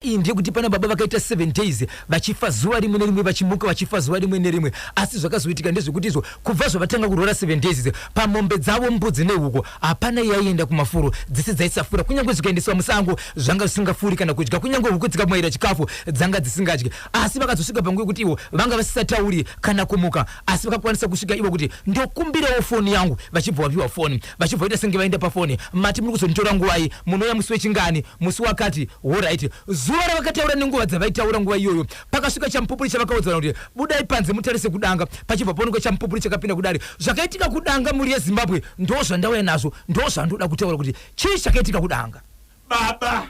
Iyi ndeyekuti pana baba vakaita 7 days vachifa zuva rimwe nerimwe vachimuka vachifa zuva rimwe nerimwe asi zvakazoitika ndezvekuti izvo kubva zvavatanga kurwara 7 days pamombe dzavo mbudzi nehuku hapana yaienda kumafuro dzese dzaisafura kunyange zvikaendeswa musango zvanga zvisingafuri kana kudya kunyange huku dzikamwaira chikafu dzanga dzisingadyi asi vakazosvika panguva yekuti ivo vanga vasisatauri kana kumuka asi vakakwanisa kusvika ivo kuti ndokumbirawo foni yangu vachibva vapiwa foni vachibva vaita senge vaenda pafoni mati muri kuzonditora nguvai munouya musi wechingani musi wakati horaiti zuva ravakataura nenguva dzavaitaura nguva iyoyo pakasvika chamupupuri chavakaudzana kuti budai panze mutarise kudanga pachibva paonekwa chamupupuri chakapinda kudare zvakaitika kudanga mhuri yezimbabwe ndo zvandauya nazvo ndo zvandoda kutaura kuti chii chakaitika kudanga Baba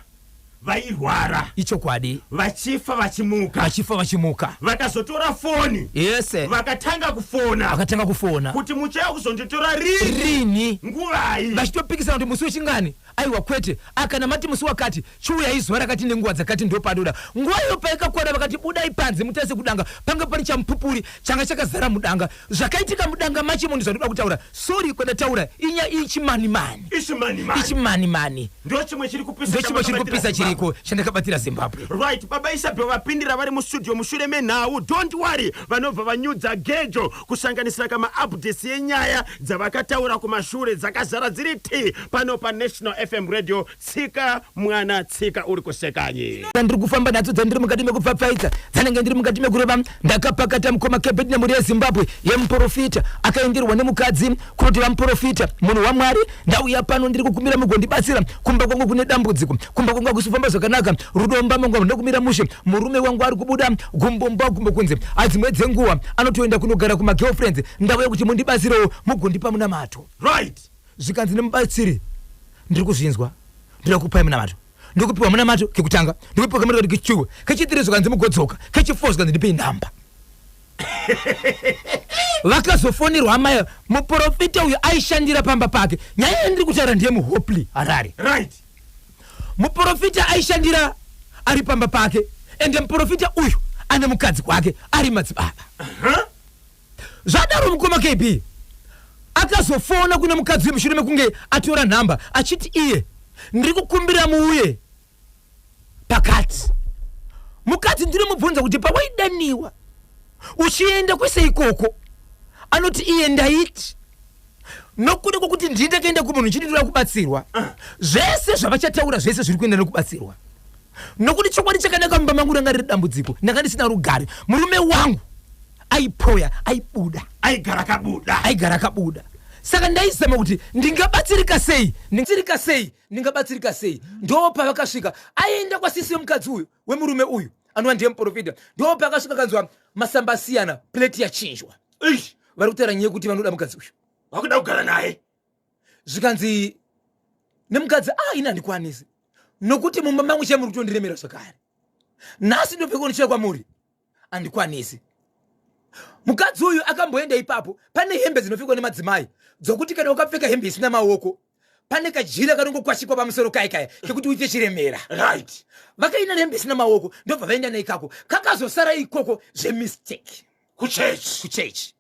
vairwara. Ichokwadi. Vachifa vachimuka. Vachifa vachimuka. Vakazotora foni. Yes. Vakatanga kufona. Vakatanga kufona. Kuti muchauya kuzonditora rini? Rini? Nguvai? Vachitopikisana kuti musi wechingani? Aiwa kwete. Ah kana mati musi wakati, chiuyai zuva rakati nenguva dzakati ndopadoda. Nguva iyo paikakwana vakati budai panze mutarise kudanga. Panga pane chamupupuri changa chakazara mudanga. Zvakaitika mudanga macho imomo ndozvandoda kutaura. Sorry kwandataura inya ichimanimani. Ichimanimani. Ichimanimani. Ndochimwe chiri kupisa Ndochimwe chiri chandakabatira kupisa Zimbabwe. chiriko chandakabatira Zimbabwe. Right, baba Isabel vapindira vari mustudio mushure menhau. Don't worry, vanobva vanyudza gejo kusanganisira kama updates yenyaya dzavakataura kumashure dzakazara dziri tii pano paNational FM Radio. Tsika mwana tsika uri kusekanyi. Dzandiri kufamba nadzo dzandiri mukati mekupfapfaidza dzanenge ndiri mukati mekureva ndakapakata mukoma Kebet nemhuri yeZimbabwe yemuporofita akaenderwa nemukadzi kunoti vamuporofita munhu waMwari ndauya pano ndiri kukumbira mugondibatsira kumba kwangu kune dambudziko kumba kwangu hakusi kufamba zvakanaka rudo mumba mangu hamuna kumira mushe murume wangu ari kubuda gumbo mumba gumbo kunze adzimwe dzenguva anotoenda kunogara kumagirlfriends ndauya kuti mundibatsirewo mugondipa munamato Right. Zvikanzi nemubatsiri ndiri kuzvinzwa ndoda kukupai munamato ndokupiwa munamato kekutanga ndokupiwa kamunamato kechitu kechitiri zvikanzi mugodzoka kechifour zvikanzi ndipei nhamba vakazofonerwa amai muprofita uyu aishandira pamba pake nyaya yandiri kutaura ndiye muhopley harare right muprofita aishandira ari pamba pake ende muprofita uyu ane mukadzi kwake ari madzibaba huh? Zvadaro mukoma KB akazofona kune mukadzi uyu mushure mekunge atora nhamba achiti iye ndiri kukumbira muuye pakati. Mukadzi ndinomubvunza kuti pawaidaniwa uchienda kwese ikoko anoti iye ndaiti nokuda kwokuti ndini ndakaenda kumunhu ndichiti ndoda kubatsirwa zvese zvavachataura zvese zviri kuenda nokubatsirwa nokuti chokwadi chakanaka mumba mangu ranga riri dambudziko ndanga ndisina rugare murume wangu aipoya aibuda aigara akabuda aigara akabuda saka ndaizama kuti ndingabatsirika sei ndingabatsirika sei ndingabatsirika sei ndo pavakasvika aenda kwasisi wemukadzi uyu wemurume uyu anova ndiye muprofita ndo paakasvika kanzwa masamba asiyana plate yachinjwa Eish, vari kutaura nyaya yekuti vanoda mukadzi uyu vakuda kugara naye zvikanzi nemukadzi ah ini handikwanisi nokuti mumba mangu chai muri kutondiremera zvakare nhasi ndopfeka ndichiuya kwamuri handikwanisi mukadzi uyu akamboenda ipapo pane hembe dzinopfekwa nemadzimai dzokuti kana ukapfeka hembe isina maoko pane kajira kanongokwashikwa pamusoro kai kaya kekuti uite chiremera right vakaenda nehembe isina maoko ndobva vaenda neikako kakazosara ikoko zvemistake kuchechi kuchechi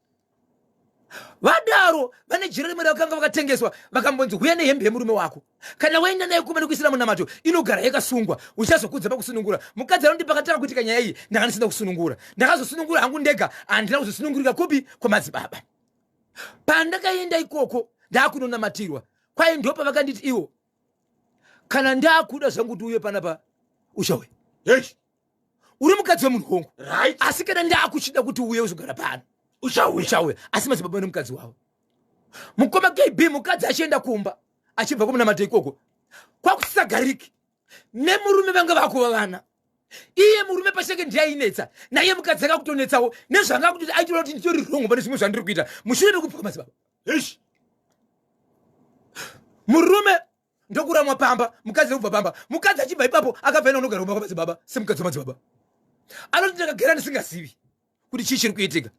vadaro vane jira rimwe rakanga vakatengeswa vakambonzi huya nehembe yemurume wako kana waenda naye kumba nekuisira munamato inogara yakasungwa uchazokudza pakusunungura mukadzi anoti pakatanga kuitika nyaya iyi ndanga ndisina kusunungura ndakazosunungura hangu ndega handina kuzosunungurika kupi kwamadzibaba pandakaenda ikoko ndakunonamatirwa kwai ndopavakanditi iwo kana ndakuda zvangu kuti uye panapa uchauya uri mukadzi wemunhu hongu right asi kana ndakuchida kuti uye uzogara pano uchauya uchauya asi madzibaba nemukadzi wavo mukoma kb mukadzi achienda kumba achibva kumunamato ikoko kwakusisagariki nemurume vanga vakuva vana iye murume pachake ndiye ainetsa naiye mukadzi akakutonetsawo nezvanga kutoti aitoda kuti nditori wrong pane zvimwe zvandiri kuita mushure mekupfuka madzibaba Eish. murume ndokuramwa pamba mukadzi nekubva pamba mukadzi achibva ipapo akabva enda unogara kumba kwamadzibaba semukadzi wamadzibaba anoti ndakagara ndisingazivi kuti chii chiri kuitika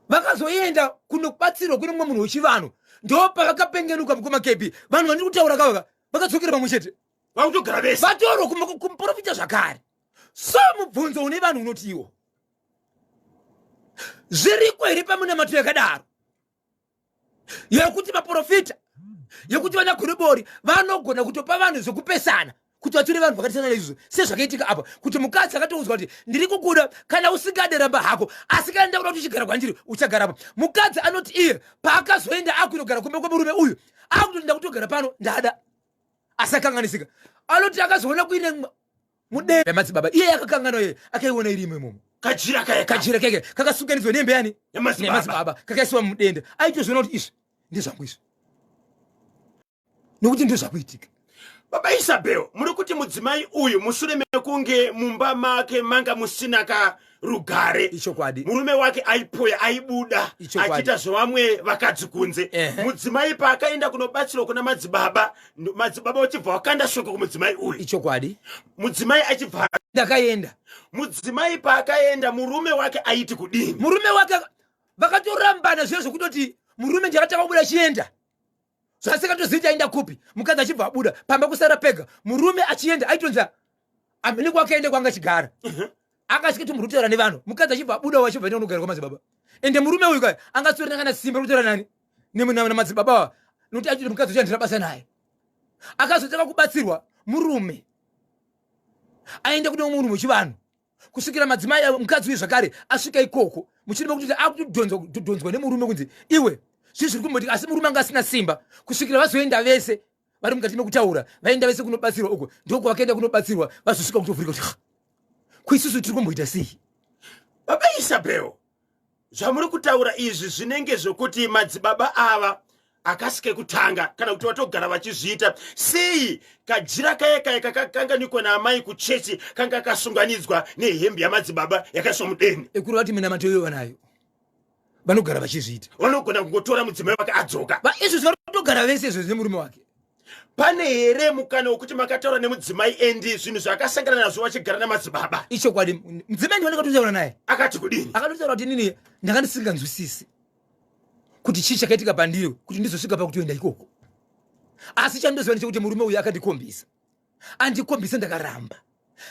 vakazoenda kunobatsirwa kune mumwe munhu wechivanhu ndopavakapengenuka mukoma kb vanhu vandiri kutaura kavaka vakadzokera pamwe chete vakutogara vese vatorwa kumuprofita zvakare so mubvunzo une vanhu unoti iwo zviriko here pamunamato yakadaro yekuti maprofita yekuti vana gorobori vanogona kutopa vanhu zvekupesana Kuti vatore vanhu vakatisana naizvozvo sezvakaitika apa, kuti mukadzi akatoudzwa kuti ndiri kukuda, kana usingade ramba hako, asi kana ndakuda kuti uchigara kwandiri uchagarapo. Mukadzi anoti iye paakazoenda akuinogara kumba kwemurume uyu, akutoti ndakutogara pano ndada, asi akanganisika. Anoti akazoona kuine mudende yamadzibaba, iye akakanganwa, iye akaiona irimo imomo. Kajira kaya. Kajira keke kakasuganidzwa nehembe yani? Yamadzibaba. Nemadzibaba, kakaisiwa mudende. Aitozviona kuti izvi ndezvangu izvi, nokuti ndozvakuitika. Baba Isabel, muri kuti mudzimai uyu mushure mekunge mumba make manga musina ka rugare, Ichokwadi. murume wake aipoya, aibuda, Ichokwadi. achiita zvevamwe vakadzi kunze. Mudzimai paakaenda kunobatsirwa kuna madzibaba, madzibaba vachibva vakanda shoko kumudzimai uyu. Ichokwadi. Mudzimai achibva Ndakaenda. Mudzimai paakaenda, murume wake aiti kudini? Murume wake vakatorambana zviya zvekutoti murume ndakatanga kubuda achienda, zvasingatozivi kuti aenda kupi. Mukadzi achibva abuda pamba, kusara pega. Murume achienda, aitonza amhene kwakaenda kwanga achigara, akasvika kuti muri nevanhu. Mukadzi achibva abuda, wachibva enda kunogara kwamadzibaba. Ende murume uyu kaya angatsiorina kana simba rekutora nani namadzibaba ava, nokuti achiti mukadzi uchandira basa naye. Akazotanga kubatsirwa murume, aenda kune umwe munhu wechivanhu, kusvikira madzimai, mukadzi uyu zvakare asvika ikoko muchiri mekuti akutodhonzwa nemurume kunzi iwe, zvii zviri kumboitika? Asi murume anga asina simba kusvikira vazoenda vese vari mukati mekutaura, vaenda vese kunobatsirwa uko. Ndoko vakaenda kunobatsirwa, vazosvika kutovhurika kuti, "Ha, kuisusu tiri kumboita sei?" Baba Isabel, zvamuri kutaura izvi zvinenge zvokuti madzibaba ava akasi kekutanga kana kuti vatogara vachizviita. Sei kajira kaya kaya kakakanganikwa naamai kuchechi kanga kasunganidzwa nehembe yamadzibaba yakaiswa mudeni? Ekureva kuti minamato iyo vanayo, vanogara vachizviita. Vanogona kungotora mudzimai wake adzoka. Izvozvi vari kutogara vese izvozvi nemurume wake. Pane here mukana wekuti makataura nemudzimai endi zvinhu zvaakasangana nazvo vachigara namadzibaba? Ichokwadi, mudzimai ndivanenge katotaura naye. Akati kudini? Akatotaura kuti inini ndanga ndisinganzwisisi kuti chii chakaitika pandiri kuti ndizosvika pakutoenda ikoko, asi chandoziva ndechekuti murume uyu akandikombisa, andikombisa, ndakaramba.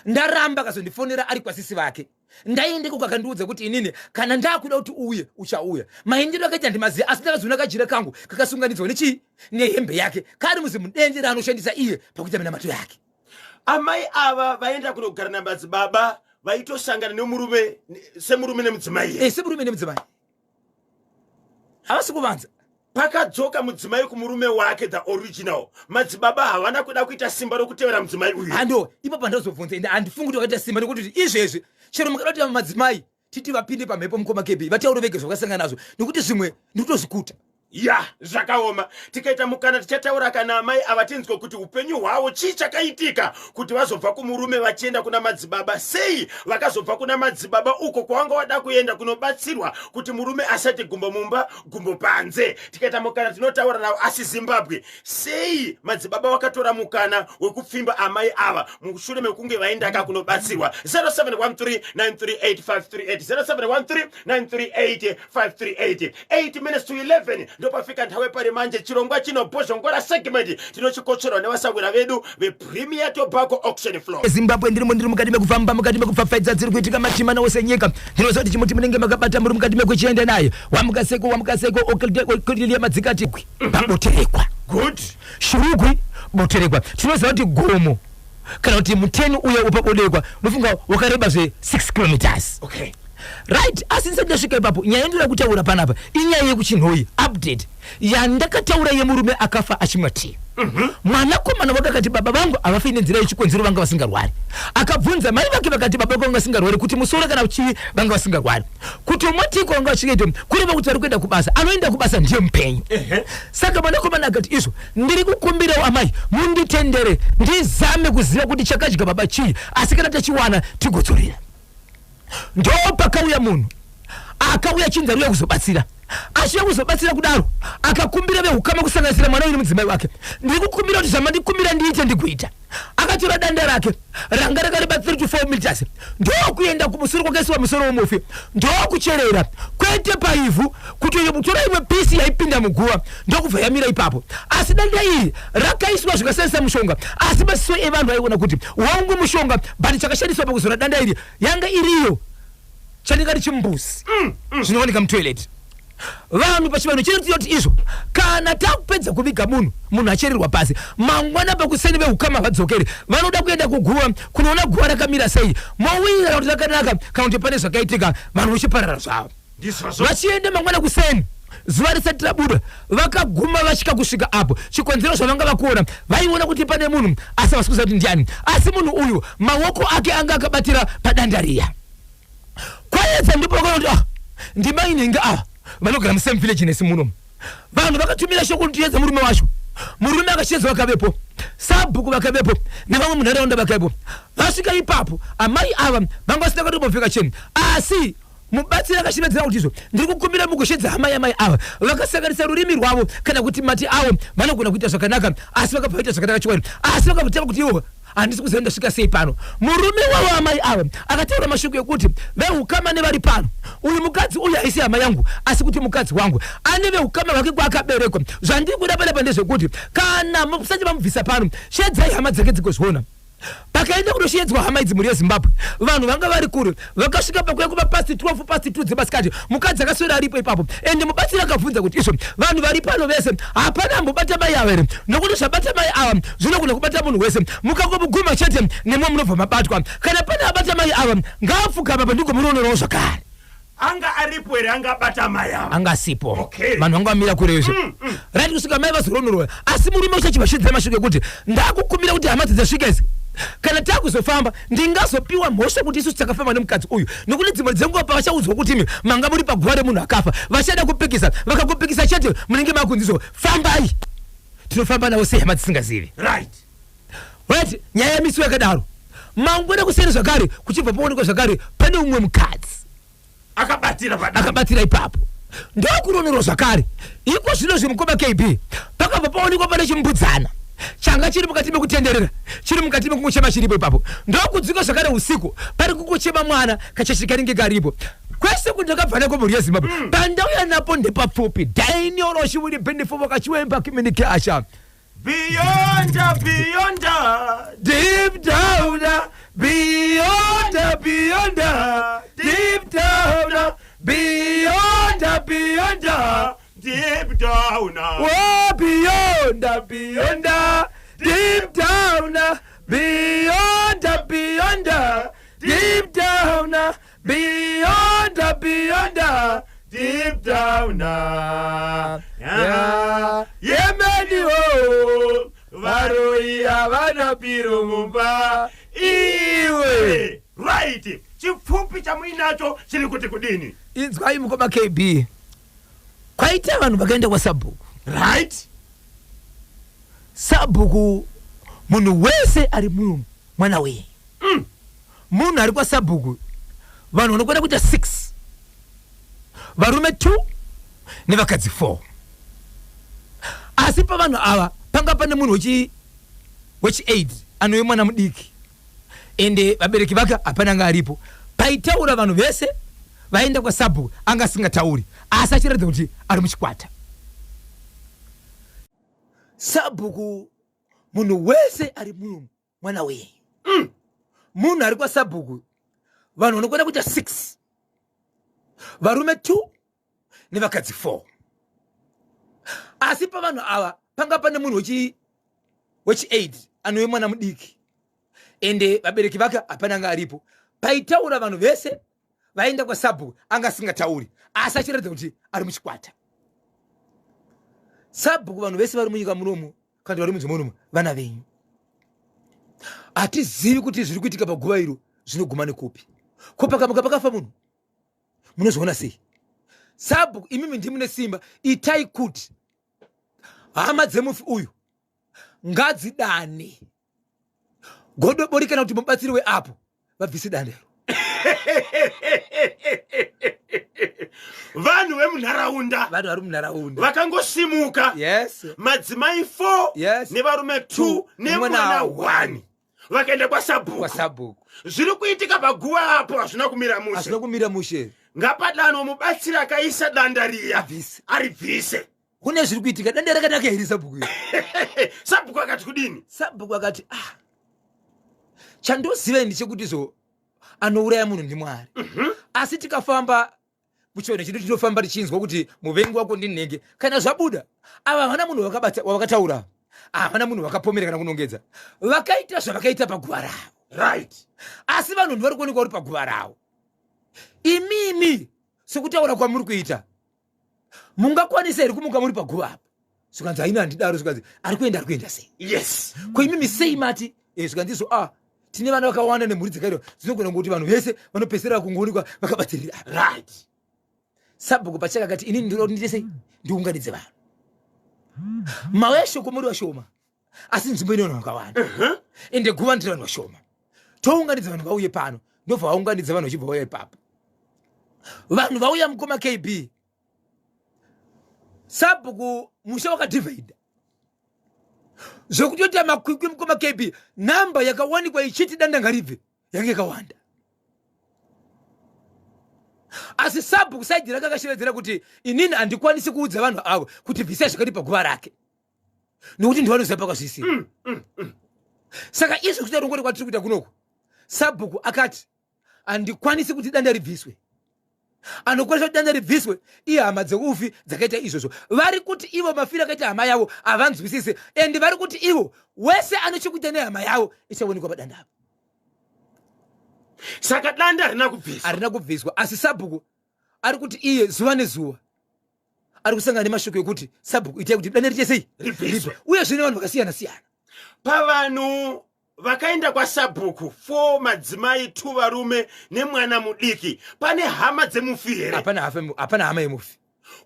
Ndaramba, akazondifonera ari kwasisi vake. Ndaendeko, akandiudza kuti inini kana ndakuda kuti uuye uchauya. Maendero akaita ndimaziva, asi ndakazoona kajira kangu kakasunganidzwa nechii, nehembe yake, kari muzimudende raanoshandisa iye pakuita minamato yake. Amai ava vaenda kunogara namadzibaba, vaitosangana nemurume semurume nemudzimai here? E, semurume nemudzimai, havasi kuvanza. Pakadzoka mudzimai kumurume wake, the original, madzibaba havana kuda kuita simba rokutevera mudzimai uyu? Hando ipo pandazobvunza, ende handifungi kuti vakaita simba, nekuti kuti izvezvi chero mukada kuti madzimai titi vapinde pamhepo, mukoma KB, vataure vega zvavakasangana nazvo, nekuti zvimwe ndikutozvikuta. Ya, zvakaoma. Tikaita mukana tichataura kana amai ava, tinzwe kuti upenyu hwavo chii chakaitika kuti vazobva kumurume vachienda kuna madzibaba. Sei vakazobva kuna madzibaba uko kwavanga wada kuenda kunobatsirwa kuti murume asati gumbo mumba gumbo panze? Tikaita mukana tinotaura navo. Asi Zimbabwe, sei madzibaba vakatora mukana wekupfimba amai ava mushure mekunge vaendaka kunobatsirwa? 0713938538, 0713938538. 8 minutes to 11 ndopafika nthawi pari manje. Chirongwa chino, Bhozhongora segment, tinochikotsverwa nevasawira vedu vePremier Tobacco Auction Floor. Zimbabwe, ndirimo, ndiri mukati mekufamba, mukati mekupfapfaidza dziri kuitika machimana ose enyika. Ndinoziva kuti chimuti munenge makabata, muri mukati mekuchienda naye. Wamukaseko, wamukaseko, oklilia madzikati paboterekwa. Good. Shurugwi, Boterekwa. Tinoziva kuti gomo kana kuti muteni uya upabodekwa, unofunga wakareba zve 6 kilometers. Right, asi ndisati ndasvika ipapo, nyaya yandinoda kutaura panapa inyaya yekuChinhoyi, update yandakataura yemurume akafa achimwa tii. Mwanakomana wake akati baba vangu havafi nenzira yechikonzero, vanga vasingarwari. Akabvunza mai vake, vakati baba vako vanga vasingarwari kuti musoro kana chii, vanga vasingarwari. Kuti umwa tii kwavanga vachiita kureva kuti vari kuenda kubasa, anoenda kubasa ndiye mupenyu. Saka mwanakomana akati izvo, ndiri kukumbirawo amai munditendere ndizame kuziva kuti chakadya baba chii, asi kana tachiwana tigodzorera. Ndo pakauya munhu akauya chinzi ariuya kuzobatsira. Achiuya kuzobatsira kudaro, akakumbira veukama kusanganisira mwana uyu nemudzimai wake, ndiri kukumbira kuti zvamandikumbira ndiite ndikuita. Akatora danda rake ranga rakareba 3 to 4 meters, ndokuenda kumusoro kwakaisiwa musoro wemufi, ndokucherera kwete paivhu, kuti tora imwe pisi yaipinda muguva, ndokubva yamira ipapo. Asi danda iri rakaiswa zvikashandisa mushonga, asi masiso evanhu aiona kuti wangu mushonga, but chakashandiswa pakuzora danda iri yanga iriyo chandingati chimbuzi zvinowanika mutoilet. Vanhu pachivanhu chedu tinoti izvo kana takupedza kuviga munhu, munhu achererwa pasi, mangwana pakuseni veukama vadzokere, vanoda kuenda kuguva kunoona guva rakamira sei, mowirirana kuti rakanaka kana kuti pane zvakaitika, vanhu vochiparara zvavo. Ndizvozvo. Vachienda mangwana kuseni zuva risati rabuda, vakaguma vasvika kusvika apo chikonzero zvavanga vakuona, vaiona kuti pane munhu asi havasi kuziva kuti ndiani, asi munhu uyu maoko ake anga akabatira padanda riya. Kwayedza ndipo vakaona kuti ah, ndimai nhingi ava vanogara musame village nesu muno. Vanhu vakatumira shoko kuti tiedze murume wacho. Murume akashedzwa vakavepo, sabhuku vakavepo nevamwe munharaunda vakavepo. Vasvika ipapo amai ava vanga vasina katombopfeka cheni asi mubatsiri akashevedzera kuti izvo ndiri kukumbira mugoshedza hama yamai ava. Vakasanganisa rurimi rwavo kana kuti mate avo vanogona kuita zvakanaka asi vakabva vaita zvakanaka chokwadi asi vakabva kuti ivo Handisi kuziva ndasvika sei pano. Murume wavo amai ava akataura mashoko ekuti vehukama nevari pano, uyu mukadzi uyu haisi hama yangu asi kuti mukadzi wangu. Ane vehukama hwake kwaakaberekwa. Zvandiri kuda panapa ndezvekuti kana musati mamubvisa pano, shedzai hama dzake dzigozviona. Pakaenda kunoshedzwa hama idzi mhuri yeZimbabwe, vanhu vanga vari kure. Vakasvika pakuya kuva past 12 past 2 dzemasikati, mukadzi akaswera aripo ipapo. Ende mubatsiri akabvunza kuti izvo vanhu vari pano vese hapana ambobata mai ava here? Nokuti zvabata mai ava zvinogona kubata munhu wese. Mukangomuguma chete nemwe munobva mabatwa. Kana pane abata mai ava ngaapfugame apa ndigomuronorawo zvakare. Anga aripo here anga abata mai ava? Anga asipo. Okay. Vanhu vanga vamira kure izvo. Right kusvika mai vazoronorowa. Asi murume uchachivashidzira mashoko ekuti ndakukumbira kuti hama dzasvika idzi kana takuzofamba ndingazopiwa mhosva kuti isusu takafamba nemukadzi uyu nokuti dzimwe dzenguva pavachaudzwa kuti imi manga muri paguva remunhu akafa vachada kupikisa vakakupikisa chete munenge makunzizo fambai tinofamba navo sei hama dzisingazivi. Right. Right nyaya yamisiwa yakadaro. Mangwana kuseni zvakare kuchibva paonekwa zvakare pane umwe mukadzi akabatira padanda. Akabatira ipapo ndokuronorwa zvakare. Iko zvino zvimukoma KB pakabva paonekwa pane chimbudzana changa chiri mukati mekutenderera chiri mukati mekungochema chiripo ipapo ndokudzika zvakare usiku pari kungochema mwana kacheche kanenge karipo kwese kundakabva nako mhuri yeZimbabwe pandauya napo ndepapfupi Daniel Oshiwiri Bendifo Kachiwemba Kiminike Asha. Beyond, beyond, deep down, beyond, beyond, deep down, beyond, beyond, deep down, oh, beyond, beyond, deep down, beyond, beyond, deep down, beyond, beyond, deep down. Yeah. Yemeni ho, varoi havana piro mumba iwe. Right, chipfupi chamuinacho chiri kuti kudini? Inzwai mukoma KB, kwaita vanhu vakaenda kwasabhuku. Right. Sabhuku munhu wese ari muno mwana wenyu. Munhu ari kwasabhuku vanhu vanokwana kuita 6, varume 2 nevakadzi 4. Asi pavanhu ava panga pane munhu wechi 8 anove mwana mudiki, ende vabereki vake hapana anga aripo. Paitaura vanhu vese vaenda kwasabhuku anga asingatauri, asi achiratidza kuti ari muchikwata. Sabhuku munhu wese ari muno mwana wenyu. Munhu ari kwasabhuku vanhu vanokwana kuita 6, varume 2 nevakadzi 4. Asi pavanhu ava panga pane munhu wechi 8 anove mwana mudiki, ende vabereki vake hapana anga aripo. Paitaura vanhu vese vaenda kwasabhuku anga asingatauri, asi achiratidza kuti ari muchikwata. Sabhuku vanhu vese vari munyika munomu kana vari munzvimbo munomu vana venyu. Hatizivi kuti zviri kuitika paguva iro zvinoguma nekupi. Ko pakamuka pakafa munhu munozviona sei? Sabhuku imimi ndimune simba, itai kuti hama dzemufi uyu ngadzidane godobori kana kuti mubatsiri weapo vabvise danda iro. Vanhu vemunharaunda, vanhu vari munharaunda vakangosimuka. Yes. Madzimai 4 Yes. nevarume 2 nemwana 1 vakaenda kwasabhuku. Kwasabhuku. Zviri kuitika paguva apo hazvina kumira mushe. Hazvina kumira mushe. Ngapadano mubatsiri akaisa danda riya Abvise. Aribvise. Kune zviri kuitika, danda rakanaka here sabhuku iri? Sabhuku akati kudini? Sabhuku akati chandoziva ndechekuti zo anouraya munhu ndiMwari. Asi tikafamba Muchivanhu chedu tinofamba tichinzwa kuti muvengi wako ndinhenge. Kana zvabuda, ava havana munhu wavakataura, havana munhu vakapomera kana kunongedza. Vakaita zvavakaita paguva ravo. Right. Asi vanhu ndivari kuonekwa uri paguva ravo. Imimi sekutaura kwamuri kuita, mungakwanisa here kumuka muri paguva apa? Zvikanzi haina handidaro, zvikanzi ari kuenda ari kuenda sei? Yes. Ko imimi sei mati zvikanzi izvo ah tine vana vakawanda nemhuri dzakaitwa dzinogona kungoti vanhu vese vanopedzisira kungoonekwa vakabatirira apa. Right. Sabhuku pachake akati inini ndinoda kuti ndiite sei? Ndiunganidze vanhu. Mauya shoko muri vashoma asi nzvimbo ine vanhu vakawanda. Ende guva ndiri vanhu vashoma. Tounganidza vanhu vauye pano. Ndobva vaunganidza vanhu vachibva vauya ipapo. Vanhu vauya mukoma KB. Sabhuku musha wakadivhaidha zvekutoita makwikwi mukoma KB. Namba yakawanikwa ichiti danda ngaribve yange yakawanda. Asi sabhuku saidi rake akashevedzera kuti inini handikwanisi kuudza vanhu avo kuti bvisai zvakati paguva rake nekuti ndivanoziva pakazvisira. Saka izvo kuita rongore kwatiri kuita kunoku, sabhuku akati handikwanisi kuti danda ribviswe. Anokwanisa kuti danda ribviswe ihama dzeufi dzakaita izvozvo. Vari kuti ivo mafiro akaita hama yavo havanzwisisi, and vari kuti ivo wese anochekuita nehama yavo ichaonekwa padanda apo. Saka danda harina kubviswa. Harina kubviswa, asi sabhuku ari kuti iye zuva nezuva ari kusangana nemashoko ekuti sabhuku itai kuti danda riite sei? Ribviswe. Uye zvine vanhu vakasiyana siyana. Pavanhu vakaenda kwasabhuku 4 madzimai 2 varume nemwana mudiki, pane hama dzemufi here? Hapana hama yemufi.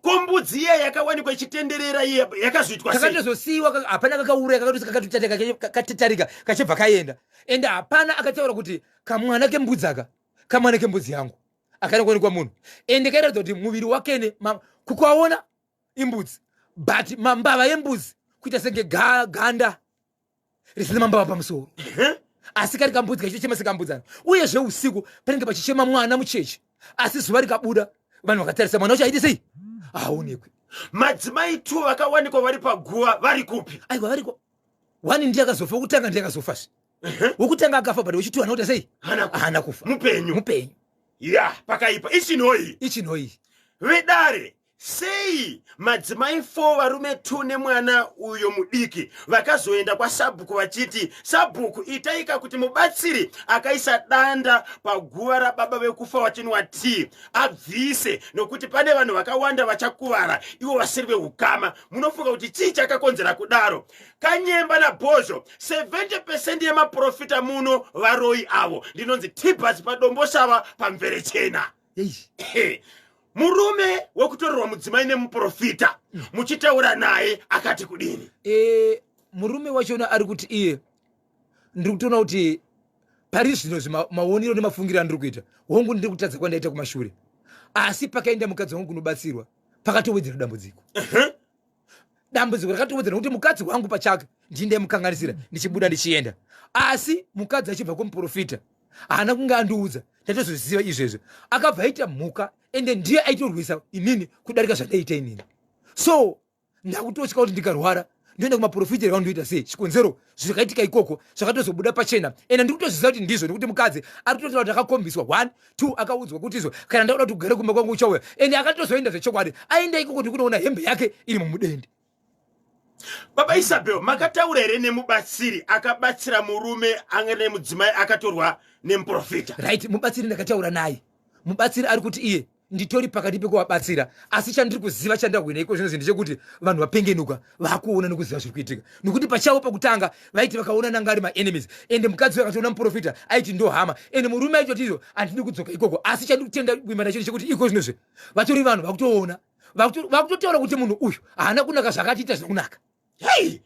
Ko mbudzi iya yakawanikwa ichitenderera iya yakazoitwa sei? Kakatozosiiwa, hapana kakauraya, kakatotatarika kachibva kaenda. Ende hapana akataura kuti kamwana kembudzi aka, kamwana kembudzi yangu. Akana kuonekwa munhu. Ende kairatidza kuti muviri wakene kukaona imbudzi, but mambava yembudzi kuita senge ganda risina mambava pamusoro. Asi kari kambudzi kachitochema sekambudzana. Uyezve usiku panenge pachichema mwana mucheche, asi zuva rikabuda vanhu vakatarisa mwana wacho aite sei? Haaonekwi. Madzimai 2 vakawanikwa vari paguva vari kupi? Aiwa variko. One ndiye akazofa, wekutanga ndiye akazofazve. Wekutanga akafa, but wechitu haana kuita sei? Haana kufa. Mupenyu. Mupenyu. Ya, pakaipa. Ichinoi. Ichinoi. Vedare, sei madzimai 4 varume 2 nemwana uyo mudiki vakazoenda kwasabhuku vachiti sabhuku itaika kuti mubatsiri akaisa danda paguva rababa vekufa vachinwa tea abvise nokuti pane vanhu vakawanda vachakuvara ivo vasiri veukama. Munofunga kuti chii chakakonzera kudaro? Kanyemba naBhozho, 70% yemaprofita muno varoi avo. Ndinonzi Tibas paDomboshava paMverechena. Murume wekutorerwa mudzimai nemuprofita muchitaura naye akati kudini? Murume wachona ari kuti iye ndiri kutoona kuti pari zvino maonero nemafungiro andiri kuita, hongu ndiri kutadza kwandaita kumashure, asi pakaenda mukadzi wangu kunobatsirwa pakatowedzera dambudziko. Dambudziko rakatowedzera nekuti mukadzi wangu pachake ndini ndaimukanganisira ndichibuda ndichienda, asi mukadzi achibva kumuprofita haana kunge andiudza, ndatozoziva izvezvo. Akabva aita mhuka, ende ndiye aitorwisa inini kudarika zvandaiita inini. So ndakutotya kuti ndikarwara ndoenda kumaprofita here, ndoita sei? Chikonzero zvakaitika ikoko zvakatozobuda pachena, ende ndiri kutoziva kuti ndizvo, nekuti mukadzi ari kutotaura kuti akakombiswa 1 2, akaudzwa kuti izvo kana ndakuda kuti ugare kumba kwangu uchauya, ende akatozoenda zvechokwadi aenda ikoko ndikunoona hembe yake iri mumudende. Baba Isabel, makataura here nemubatsiri akabatsira murume anga nemudzimai akatorwa nemuprofita? Right, mubatsiri ndakataura naye. Mubatsiri ari kuti iye nditori pakati pekuvabatsira, asi chandiri kuziva chandahwina iko zvino ndechekuti vanhu vapengenuka vakuona nekuziva zviri kuitika, nekuti pachavo pakutanga vaiti vakaona nanga ari maenemies, ende mukadzi uyo akatoona muprofita aiti ndo hama, ende murume aitoti izvo handidi kudzoka ikoko. Asi chandiri kutenda kuimba nacho ndechekuti iko zvinozve vatori vanhu vakutoona, vakutotaura kuti munhu uyu haana kunaka zvakatiita zvinokunaka. Hey!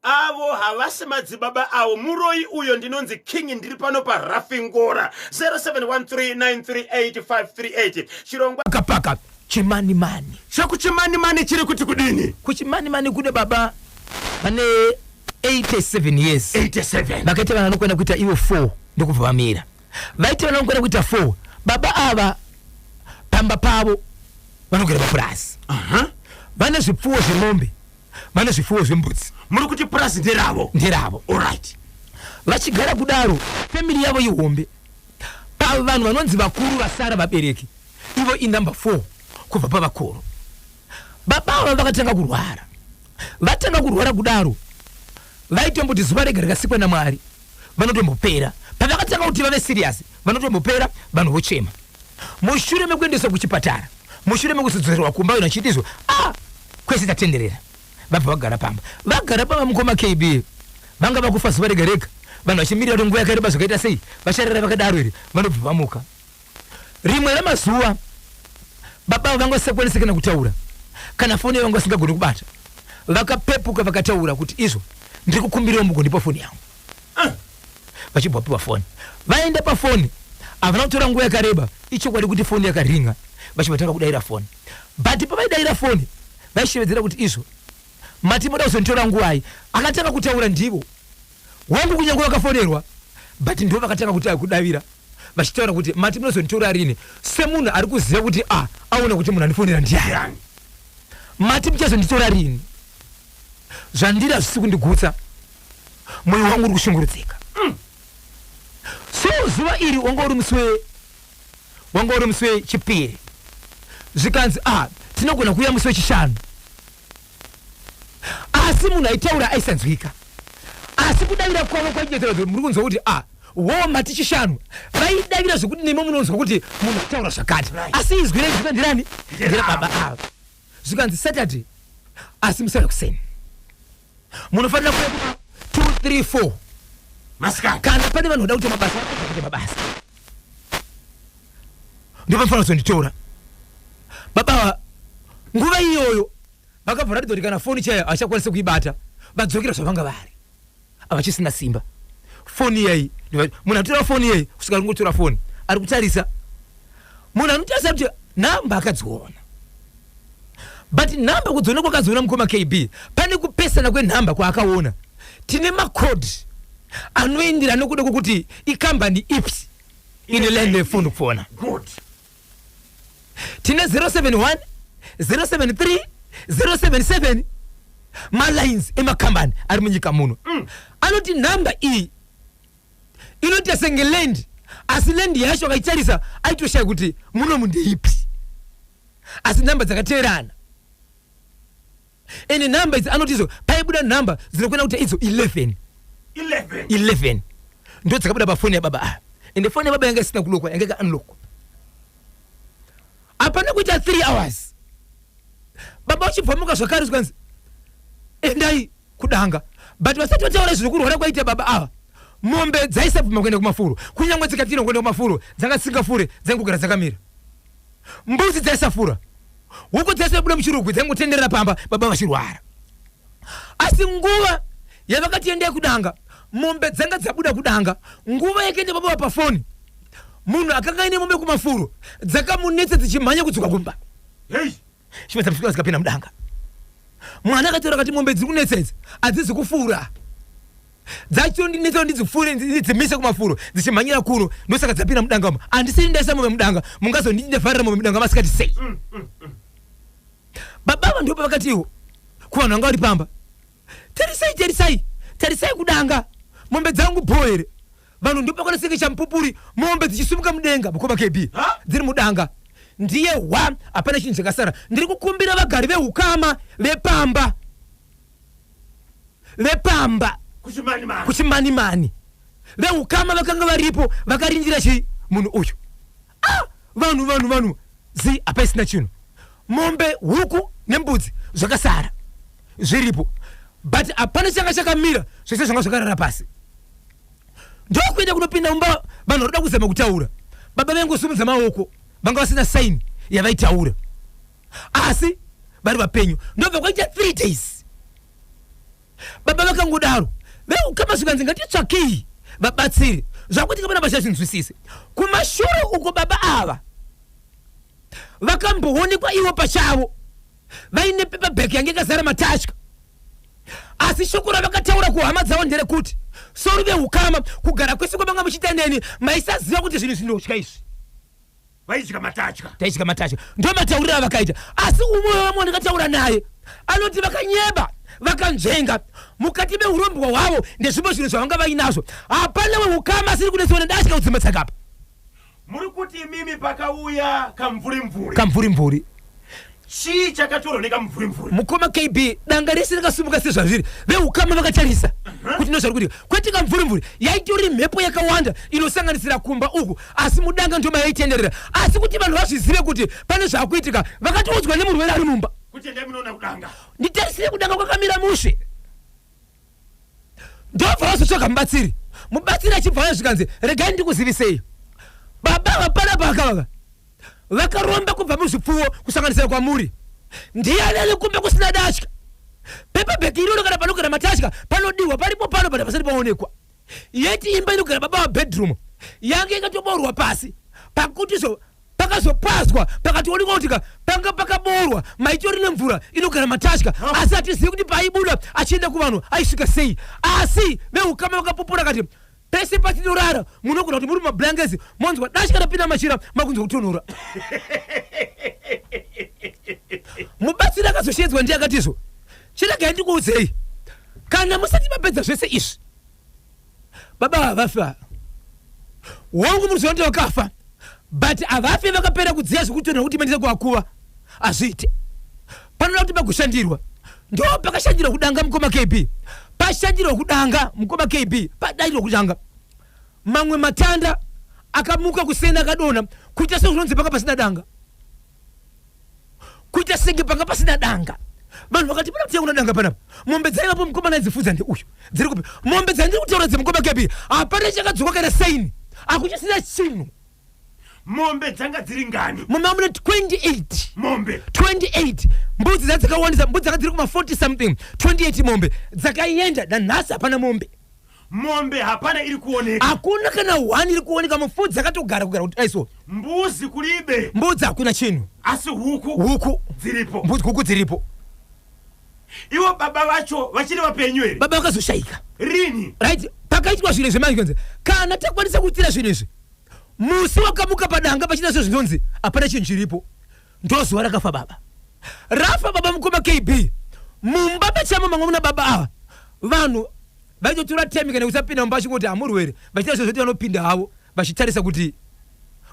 Avo havasi madzibaba avo, muroyi uyo. Ndinonzi King, ndiri pano paRafingora 0713938538 chirongwa Pakapaka chimanimani. Chekuchimanimani chiri kuti kudini? Kuchimanimani kune baba vane 87 years. 87. Vakaita vana vanokwana kuita ivo 4 ndokubva vamira. Vaita vana vanokwana kuita 4. Baba ava pamba pavo vanogara papurazi. Vane zvipfuwo zvemombe, vane zvipfuwo zvembudzi. Muri kuti purazi nderavo? Nderavo. Alright. Vachigara kudaro, family yavo ihombe. Pavanhu vanonzi vakuru vasara vabereki, ivo inumber 4. Kubva pavakuru, baba ava vakatanga kurwara. Vatanga kurwara kudaro, vaitomboti zuva rega rikasikwa naMwari vanotombopera. Pavakatanga kuti vave serious, vanotombopera, vanhu vochema. Mushure mekuendeswa kuchipatara, mushure mekuzodzorerwa kumba, vanhu vachiti izvo, a kwese tatenderera. Vabva vagara pamba. Vagara pamba, mukoma KB, vanga vakufa zuva rega rega, vanhu vachimirira kuti nguva yakareba zvakaita sei, vacharara vakadaro here? Vanobva vamuka rimwe ramazuva. Baba ava vanga vasisakwanisi kana kutaura, kana foni yavanga vasingagoni kubata. Vakapepuka, vakataura kuti izvo, ndiri kukumbirawo mugondipa foni yangu. Vachibva vapiwa foni, vaenda pafoni. Havana kutora nguva yakareba, ichokwadi kuti foni yakaringa, vachibva tanga kudaira foni. But pavaidayira foni, vaishevedzera kuti izvo, mati moda kuzonditora nguvai? Akatanga kutaura ndivo wangu, kunyange vakafonerwa, but ndo vakatanga kuti kudavira vachitaura kuti mati munozonditora rini, semunhu ari kuziva kuti a aona kuti munhu andifonera ndiani. Mati muchazonditora rini? Zvandiri hazvisi kundigutsa, mwoyo wangu uri kushungurudzika. So zuva iri wanga uri musi wechipiri. Zvikanzi, a tinogona kuuya musi wechishanu. Asi munhu aitaura aisanzwika, asi kudavira kwavo kwaidetsera kuti muri kunzwa kuti a wo mati chishanu. Vaidavira zvekuti nemi munonzwa kuti munhu ataura zvakati, asi izwi rainzwika ndirani? Nderababa ava. Zvikanzi Saturday, asi musara kuseni munofanira kuuya kuma 2, 3, 4 masikati. Kana pane vanhu vada kuita mabasa, kuita mabasa, ndopanofanira kuzonditora. Baba ava nguva iyoyo vakabva ratidza kuti kana foni chaiyo havachakwanisi kuibata. Vadzokera zvavanga vari, havachisina simba. Foni iyai, munhu atora foni iyai kusvika ringotora foni, ari kutarisa, munhu anotarisa kuti nhamba akadziona, but nhamba kudziona kwakadziona, mukoma KB, pane kupesana kwenhamba kwaakaona. Tine makodhi anoenderana nokuda kwokuti ikambani ipi ine line refoni kufona. Tine 071, 073, 077, malines emakambani ari munyika muno. Anoti nhamba iyi inoita senge land, asi land yacho akaitarisa aitoshaya kuti munomu ndeipi, asi nhamba dzakateerana. Ende nhamba idzi, anoti izvo, paibuda nhamba dzinokwana kuita idzo 11. 11? 11 ndo dzakabuda pafoni yababa ava. Ende foni yababa yanga isina kulokwa, yanga yakaunlockwa. Hapana kuita 3 hours, baba vachibvamuka zvakare, zvikanzi endai kudanga. But vasati vataura izvo zvekurwara kwaita baba ava, mombe dzaisabvuma kuenda kumafuro. Kunyange dzikatirwa kuenda kumafuro, dzanga dzisingafure, dzaingogara dzakamira. Mbudzi dzaisafura, huku dzaisabuda muchirugwi, dzaingotenderera pamba baba vachirwara. Asi nguva yavakati endai kudanga, mombe dzanga dzabuda kudanga. Nguva yakaenda baba pafoni, munhu akanga aine mombe kumafuro dzakamunetsa dzichimhanya kudzoka kumba. Hei. Chimwe dzasvika dzikapinda mudanga. Mwana akatora akati mombe dziri kunetsa idzi hadzizi kufura, dzachondinetsa kuti ndidzifure, ndidzimise kumafuro, dzichimhanyira kuno, ndosaka dzapinda mudanga umu. Handisiri ndaisa mombe mudanga, mungazonditi ndavharira mombe mudanga masikati sei? Baba ava ndipo vakati iwo kuvanhu vanga vari pamba, tarisai, tarisai, tarisai kudanga, mombe dzangu bho here? Vanhu ndipo pakona chamupupuri, mombe dzichisumuka mudenga, mukoma KB. Ha? Dziri mudanga, ndiye hwa, hapana chinhu chakasara. Ndiri kukumbira vagari veukama vepamba, vepamba kuchimanimani, kuchimanimani, veukama vakanga varipo vakarindira chii munhu uyu. Ah, vanhu, vanhu, vanhu zi, hapaisina chinhu. Mombe, huku nembudzi zvakasara zviripo, but hapana changa chakamira, zvese zvanga zvakarara pasi. Ndokuenda kunopinda mumba, vanhu varoda kuzama kutaura, baba vaingosumudza maoko, vanga vasina saini yavaitaura, asi vari vapenyu. Ndobva kwaita 3 days baba vakangodaro. Veukama zvikanzi ngatitsvakei vabatsiri. Zvakuitika pana vachazvinzwisise kumashure uko, baba ava vakamboonekwa ivo pachavo vaine paper bag yange yakazara matatya. Asi shoko ravakataura kuhama dzavo nderekuti, sorry veukama, kugara kwese kwamanga muchiita neni maisaziva kuti zvinhu zvinotya izvi. Vaidya matatya. Taidya matatya, ndo matauriro avakaita. Asi umwe wevamwe wandakataura naye anoti vakanyeba, vakanzvenga mukati meurombwa hwavo ndezvimwe zvinhu zvavanga vainazvo. Hapana weukama asiri kunetswa nedatya kudzima tsakapa. Muri kuti imimi pakauya kamvuri mvuri? Kamvuri mvuri. Chii chakatorwa nekamumvurimvuri? Mukoma KB, danga rese rakasumuka sezvazviri, veukama vakatarisa kuti ndozvari kuitika. Kwete kamvurimvuri, yaitori mhepo yakawanda inosanganisira kumba uku, asi mudanga ndoma yaitenderera. Asi kuti vanhu vazvizive kuti pane zvakuitika, vakatoudzwa nemurwere ari mumba. Kuti endai munoona kudanga. Nditarisire kudanga kwakamira mushe. Ndobva vazotsvaga mubatsiri. Mubatsiri achibva auya zvikanzi, regai ndikuzivisei. Baba ava panapa akavaka. Vakaromba kubva muzvipfuwo kusanganisira kwamuri. Ndiyani ane kumba kusina datya? Paper bag iroro kana panogara matatya panodiwa paripo pano but hapasati paonekwa. Yet imba inogara baba va bedroom yange yakatoboorwa pasi pakuti so pakazopazwa pakatoonekwa kuti ka panga pakaboorwa maitori nemvura inogara matatya asi hatizivi kuti paaibuda achienda kuvanhu aisvika sei asi veukama vakapupura kati Pese patinorara munogona kuti muri mumablankets monzwa datya rapinda machira makunzwa kutonhora. Mubatsiri akazoshedzwa ndiye akati izvo chiregai ndikuudzei kana musati mapedza zvese izvi baba havafi ava. Hongu muri kuti vakafa but havafi vakapera kudziya zvekutonhora kuti maendesa kuvakuva hazviite. Panoda kuti pagoshandirwa. Ndo pakashandirwa kudanga mukoma KB. Pashandirwa kudanga mukoma KB. Padairwa kudanga. Mamwe matanda akamuka kuseni akadonha kuita sezvinonzi panga pasina danga. Kuita senge panga pasina danga. Vanhu vakati pana kuti kuna danga panapa. Mombe dzaivapo mukoma naidzifudza ndeuyu. Dziri kupi? Mombe dzandiri kutaura dzemukoma KB. Hapana chakadzoka kana saini. Hakuchisina chinhu. Mombe dzanga dziri ngani? Mombe mune 28. Mombe 28. Mbudzi dzanga dzakawandisa, mbudzi dzanga dziri kuma 40 something. 28 mombe dzakaenda nanhasi hapana mombe. Mombe hapana iri kuoneka. Hakuna kana one iri kuoneka, mufudzi akatogara kugara kuti aiso. Mbuzi kulibe. Mbudzi hakuna chinhu. Asi huku. Huku dziripo. Mbudzi huku dziripo. Ivo baba vacho vachiri vapenyu here? Baba vakazoshaika. Rini? Right, pakaitwa zvinhu izvi manje kana takwanisa kuitira zvinhu izvi Musi wakamuka padanga pachina sezvinonzi hapana chinhu chiripo ndozuva rakafa baba. Rafa baba mukoma KB mumba pachamo manga muna baba ava vanhu vaitotora time kana kusapinda mumba vachingoti hamurwere vachiita sezvoti vanopinda havo vachitarisa kuti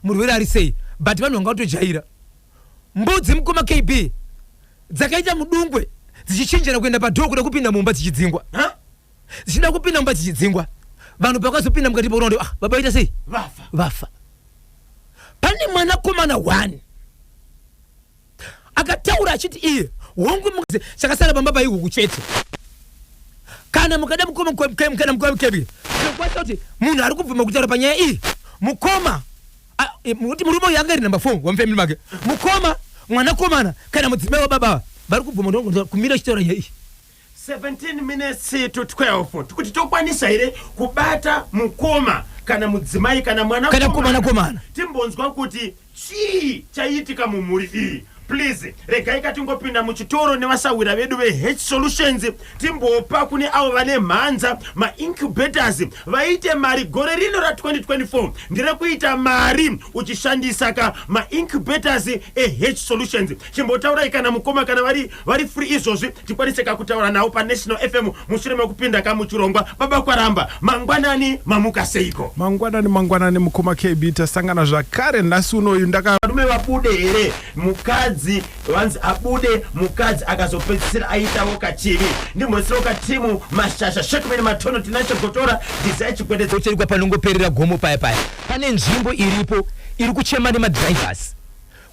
murwere ari sei but vanhu vanga vatojaira mbudzi mukoma KB dzakaita mudungwe dzichichinjana kuenda padhoo kuda kupinda mumba dzichidzingwa. Huh? Dzichida kupinda mumba dzichidzingwa. Vanhu pakazopinda mukati pakuona kuti ah, baba vaita sei? Vafa. Vafa. Pane mwanakomana one akataura achiti iye hongu mukadzi chakasara pamba paihuku chete. Kana mukada mukoma kana mukoma kebi tinokwanisa kuti munhu ari kubvuma kutaura panyaya iyi mukoma kuti murume uyu anga ari number 4 wamufamily make mukoma mwanakomana kana mudzimai wababa vari kubvuma kumira achitaura nyaya iyi. 17 minutes to 12 tikuti tokwanisa here kubata mukoma kana mudzimai kana Kana mwanakomana. Timbonzwa kuti chii chaiitika mumhuri iyi. Please regai katingopinda muchitoro nevasahwira vedu veH Solutions timbopa kune avo vane mhanza maincubators vaite mari gore rino ra 2024 nderekuita mari uchishandisa ka maincubators eH Solutions. Chimbotaurai kana mukoma kana vari vari free izvozvi tikwanise ka kutaura navo paNational FM mushure mekupinda ka muchirongwa. Baba Kwaramba, mangwanani mamuka seiko? Mangwanani mangwanani mukoma KB tasangana zvakare nhasi unoyu ndaka. Varume vabude here mukadzi vanzi abude mukadzi akazopedzisira aitawo kachivi ndimhoreserawo katimu mashasha Shackman Matono Tinashe Gotora Desire Chigwededza. Kocherikwa panongoperera gomo paya paya pane nzvimbo iripo iri kuchema nemadrivers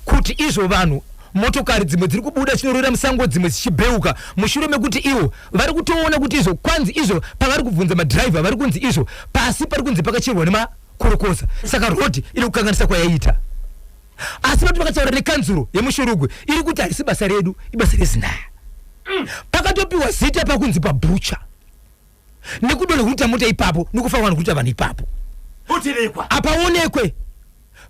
kuti izvo vanhu motokari dzimwe dziri kubuda chinorora musango dzimwe dzichibheuka mushure mekuti ivo vari kutoona kuti izvo kwanzi izvo pavari kubvunza madriver vari kunzi izvo pasi pari kunzi pakacherwa nemakorokoza saka road iri kukanganisa kwayaiita asi vati vakataura nekanzuro yemushurugwi iri kuti harisi basa redu ibasa rezinaya pakatopiwa zita pakunzi pabhucha nekudonha kuita mota ipapo nekufa vanhu kuita vanhu ipapo Boterekwa. Apaonekwe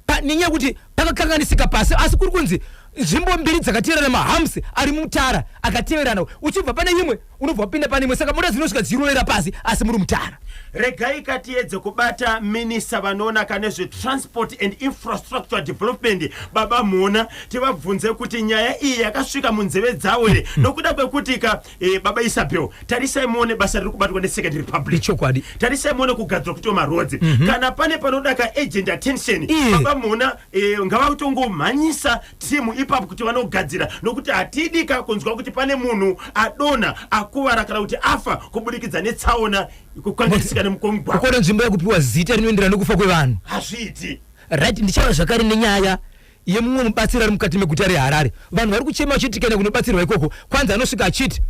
pa, nenyaya yekuti pakakanganisika pasi asi kuri kunzi nzvimbo mbiri dzakateverana mahamsi ari mutara akateverana uchibva pane imwe unobva wapinda pane imwe saka mota dzinosvika dzichirovera pasi asi muri mutara. Regai ka tiedze kubata minister vanoona ka nezve transport and infrastructure development baba Mhona tivabvunze kuti nyaya iyi yakasvika munzeve dzavo here nokuda kwekuti ka Eh, baba Isabel, tarisai muone basa riri kubatwa neSecond Republic. Ichokwadi. Tarisai muone kugadzirwa kuitwa maroads. Kana pane panoda ka urgent attention, Iye. baba Mhona eh, ngavatongomhanyisa team ipapo kuti vanogadzira, nokuti hatidi ka kunzwa kuti pane munhu adonha, akuvara kana kuti afa kubudikidza netsaona kukanganisika nemugwagwa. Kukona nzvimbo yakupiwa zita rinoenderana nekufa kwevanhu. Hazviiti. Right, ndichava zvakare nenyaya yemumwe mubatsiri ari mukati meguta reHarare. Vanhu vari kuchema vachiti tikaenda kunobatsirwa ikoko, kwanzi anosvika achiti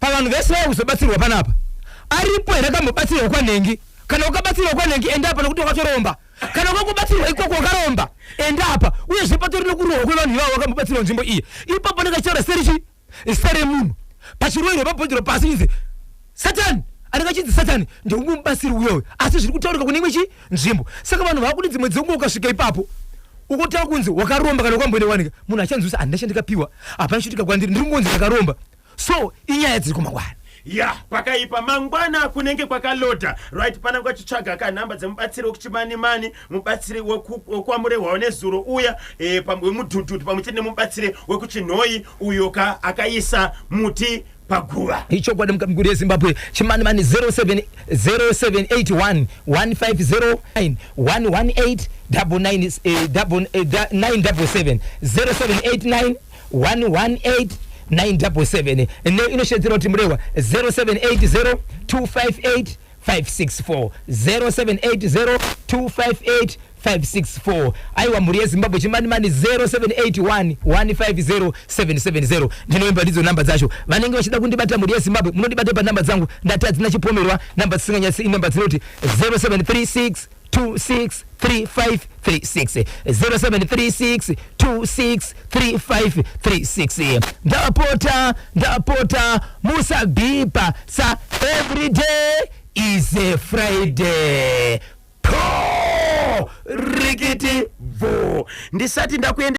pavanhu vese vaya kuzobatsirwa panapa, aripo here akambobatsirwa kwanhengi? Kana wakabatsirwa kwanhengi, enda apa nokuti wakatoromba. Kana wakangobatsirwa ikoko wakaromba, enda apa. Uyezve patori nekurohwa kwevanhu ivavo vakambobatsirwa nzvimbo iyi. Ipapo anenge achitaura serichi zita remunhu pachiroerwa pabhodhoro pasi inzi Satani, anenge achinzi Satani ndeumwe mubatsiri uyoyo, asi zviri kutaurika kune imwe chi nzvimbo. Saka vanhu vakuti dzimwe dzenguva ukasvika ipapo ukotanga kunzi wakaromba kana wakambonewanika, munhu achanzwisa handina chandikapiwa, hapana chitika kwandiri, ndiri kungonzi ndakaromba. So inyaya dziri kumangwana. Ya, pakaipa. Mangwana kunenge kwakalodha. Right, pana kwachitsvaga ka nhamba dzemubatsiri wekuChimanimani, mubatsiri wekwaMurehwawo nezuro uya, wemudhudhudhu, pamwe chete nemubatsiri wekuChinhoyi uyo ka akaisa muti paguva. Ichokwadi, mukuru yeZimbabwe. Chimanimani, 0781 150 118 977, 0789 118 977. Ne inoshedzera kuti Murehwa, 0780 258 564, 0780 258 564. Aiwa, mhuri yeZimbabwe, Chimanimani, 0781 150 770. Ndinoimba ndidzo namba dzacho. Vanenge vachida kundibata, mhuri yeZimbabwe, munondibata panhamba dzangu. Ndati hadzina chipomerwa, namba dzisinganyatsi, inamba dzinoti 0736 263536, 0736 263536. Ndapota, ndapota, musabhipa sa every day is a Friday. Po rikiti bvo, ndisati ndakuenda.